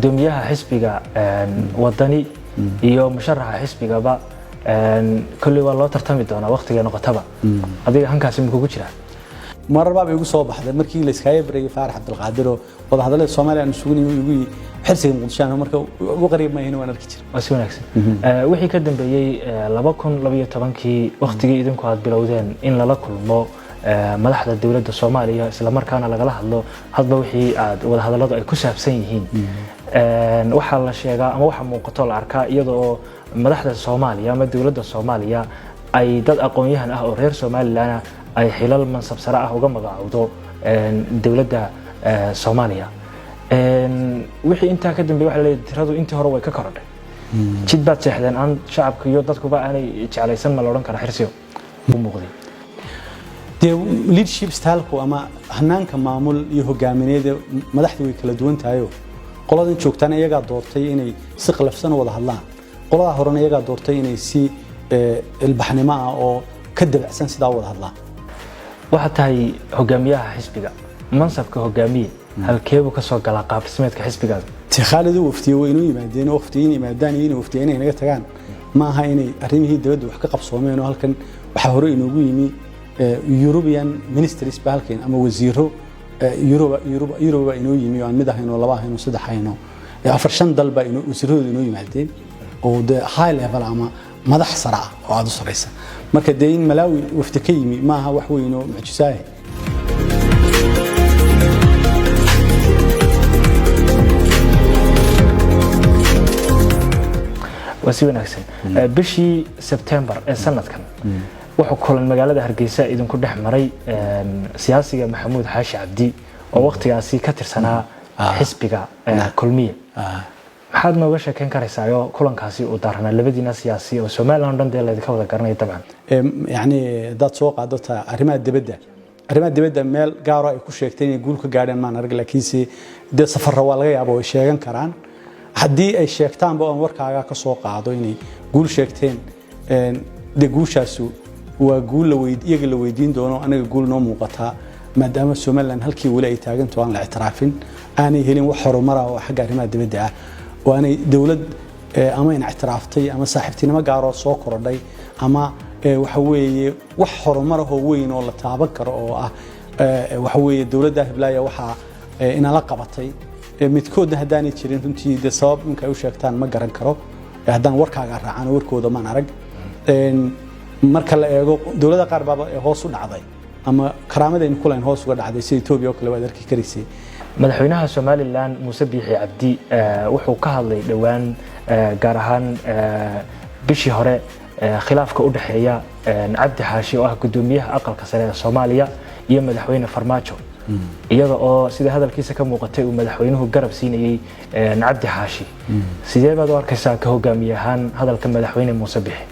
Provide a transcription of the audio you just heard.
Gudoomiyaha xisbiga Wadani iyo musharaxa xisbigaba kolley waa loo tartami doonaa waqtigay noqotaba. Adiga hankaasi ma kugu jiraa? Marar baaba igu soo baxday markii la iskaga baryay Faarax Cabdilqaadir oo wadahadallada Soomaaliya aan isugu nimi, igu xirsiga Muqdisho, marka ugu qariib maahin, waan arki jiray. Waa si wanaagsan. Wixii ka dambeeyey 2012-kii, waqtigii idinku aad bilowdeen in lala kulmo madaxda dowladda Soomaaliya, isla markaana lagala hadlo hadba wixii aad wadahadalladu ay ku saabsan yihiin, waxaa la sheegaa ama waxaa muuqato la arkaa iyada oo madaxda Soomaaliya ama dowladda Soomaaliya ay dad aqoon-yahan ah oo reer Somaliland ah ay xilal mansab sare ah uga magacaawdo dowladda Soomaaliya. Wixii intaa ka dambeeyey waxaa leeyahay tiradu intii hore way ka korodhay. Jid baad seexdeen aan shacabka iyo dadkuba aanay jeclaysan, ma la odhan karaa, Xirsiyo u muuqday? Dee leadership style-ku ama hanaanka maamul iyo hogaamineed madaxdu way kala duwan tahayo. Qoladan joogtaana iyagaa doortay inay si qalafsan u wada hadlaan, qoladaa horena iyagaa doortay inay si ilbaxnimo ah oo ka dabacsan sidaa u wada hadlaan. Waxaad tahay hogaamiyaha xisbiga. Mansabka hogaamiye halkeebuu ka soo galaa qaab dhismeedka xisbigaada? Te Khaalid, u waftiye way inoo yimaadeen oo waftiye inay yimaadaan iyo inay waftiye inay naga tagaan ma aha. Inay arrimihii dibadda wax ka qabsoomeen oo halkan waxaa hore inoogu yimi European ministries ba halkan ama wasiiro Europe baa inoo yimi oo aan mid ahayn oo laba ahayn oo saddex ahayn oo afar shan dal baa inoo wasiiradooda inoo yimaadeen oo de high level ama madax sare ah oo aada u sareysa. Marka dee in Malawi wafdi ka yimi ma aha wax weyn oo mucjisaahe. Waa si wanaagsan. Bishii Sebtembar ee sanadkan wuxuu kulan magaalada Hargeysa idinku dhex maray siyaasiga Maxamuud Xaashi Cabdi oo waqtigaasi ka tirsanaa xisbiga Kulmiye. Maxaad nooga sheekeyn karaysaa oo kulankaasi uu daaranaa labadiina siyaasi oo Somaliland oo dhan dee laydinka wada garanaya dabcan? Yacni haddaad soo qaado ta arrimaha dibadda, arrimaha dibadda meel gaaro ay ku sheegtay inay guul ka gaadheen maan arag, laakiinse dee safarra waa laga yaaba way sheegan karaan. Haddii ay sheegtaanba oon warkaaga ka soo qaado inay guul sheegteen, dee guushaasu waa guul iyaga la weydiin doono. Anaga guul noo muuqataa, maadaama Somaliland halkii weli ay taaganto, aan la ictiraafin, aanay helin wax horumara oo xagga arrimaha dibadda ah, oo aanay dowlad ama in ictiraaftay ama saaxiibtinimo gaaroo soo korodhay ama waxa weeye wax horumar ahoo weyn oo la taaban karo oo ah waxa weeye dowladda hiblaya waxaa inala qabatay midkoodna haddaanay jirin, runtii dee sabab ninka ay u sheegtaan ma garan karo. Haddaan warkaaga raacan oo warkooda maan arag. Marka la eego dowladda qaar baaba hoos u dhacday ama karaamadaynu ku lahayn hoos uga dhacday, sida Etoobiya oo kale waad arki karaysay. Madaxweynaha Somaliland Muuse Biixi Cabdi wuxuu ka hadlay dhowaan, gaar ahaan bishii hore, khilaafka u dhexeeya Cabdi Xaashi oo ah gudoomiyaha aqalka sare ee Soomaaliya iyo madaxweyne Farmaajo, iyada oo sida hadalkiisa ka muuqatay uu madaxweynuhu garab siinayey Cabdi Xaashi. Sidee baad u arkaysaa ka hogaamiye ahaan hadalka madaxweyne Muuse Biixi?